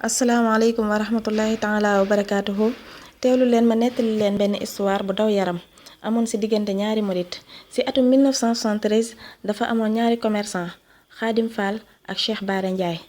asalaamaaleykum wa rahmatullahi taala wa barakaatuhu teewlu leen ma nettali leen benn histoire bu daw yaram amoon ci diggante ñaari murit ci atum 1973 dafa amoon ñaari commerçant Khadim Fall ak Cheikh Bara Ndiaye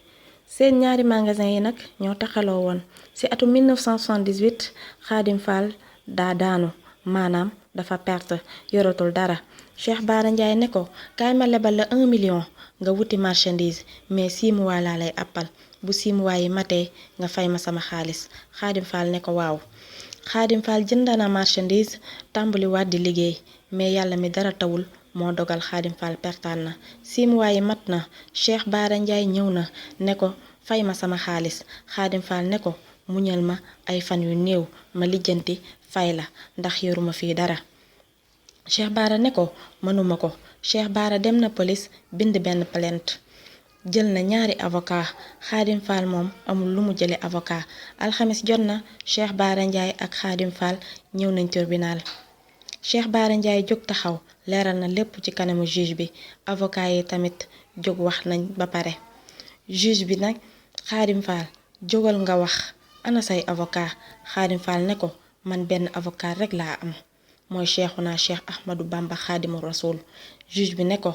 seen ñaari magasin yi nag ñoo taxaloo woon ci atum 1978 Khadim Fall daa daanu maanaam dafa perte yoratul dara Cheikh Bara Ndiaye ne ko kaay ma lebal la 1 million nga wuti marchandise mais 6 mois laa lay appal bu 6 mois yi matee nga fay ma sama xaalis Khadim Fall ne ko waaw Khadim Fall jënd na marchandise tàmbali waat di liggéey mais yàlla mi dara tawul moo dogal Khadim Fall pertaan na 6 mois yi mat na Cheikh Bara Ndiaye ñëw na ne ko fay ma sama xaalis Khadim Fall ne ko muñal ma ay fan yu néew ma lijjanti fay la ndax yoruma fii dara Cheikh Bara ne ko mënuma ko Cheikh Bara dem na police bind benn plainte jël na ñaari avocat Khadim Fall moom amul lu mu jële avocat alxamis jot na Cheikh Bara Ndiaye ak Khadim Fall ñëw nañ tribunal Cheikh Bara Ndiaye jóg taxaw leeral na lépp ci kanamu juge bi avocat yi tamit jóg wax nañ ba pare juge bi nag Khadim Fall jógal nga wax ana say avocat Khadim Fall ne ko man benn avocat rek laa am mooy Cheikhuna Cheikh Ahmadou Bamba Khadimu Rasoul juge bi ne ko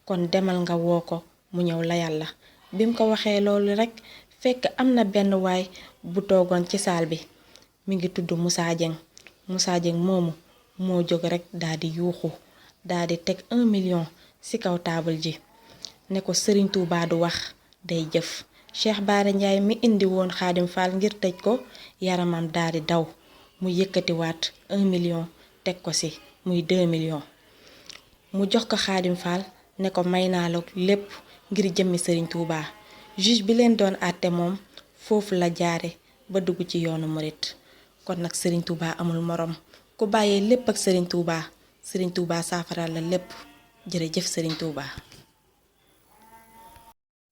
kon demal nga woo ko mu ñëw la yàlla bim ko waxee loolu rekk fekk am na benn waay bu toogoon ci saal bi mi ngi tudd Moussa Dieng moomu moo jóg rekk daldi yuuxu daldi teg 1 million ci kaw taabal ji ne ko Serigne Touba du wax day jëf Cheikh Bara Ndiaye mi indi woon Khadim Fall ngir tëj ko yaramam daldi daw mu yëkkatiwaat 1 million teg ko ci muy 2 millions mu jox ko Khadim Fall ne ko may naa la lépp ngir jëmmi Serigne Touba juge bi leen doon àtte moom foofu la jaare ba dugg ci yoonu murit kon nag Serigne Touba amul morom ku bàyyee lépp ak Serigne Touba saafara la lépp jërëjëf Serigne Touba.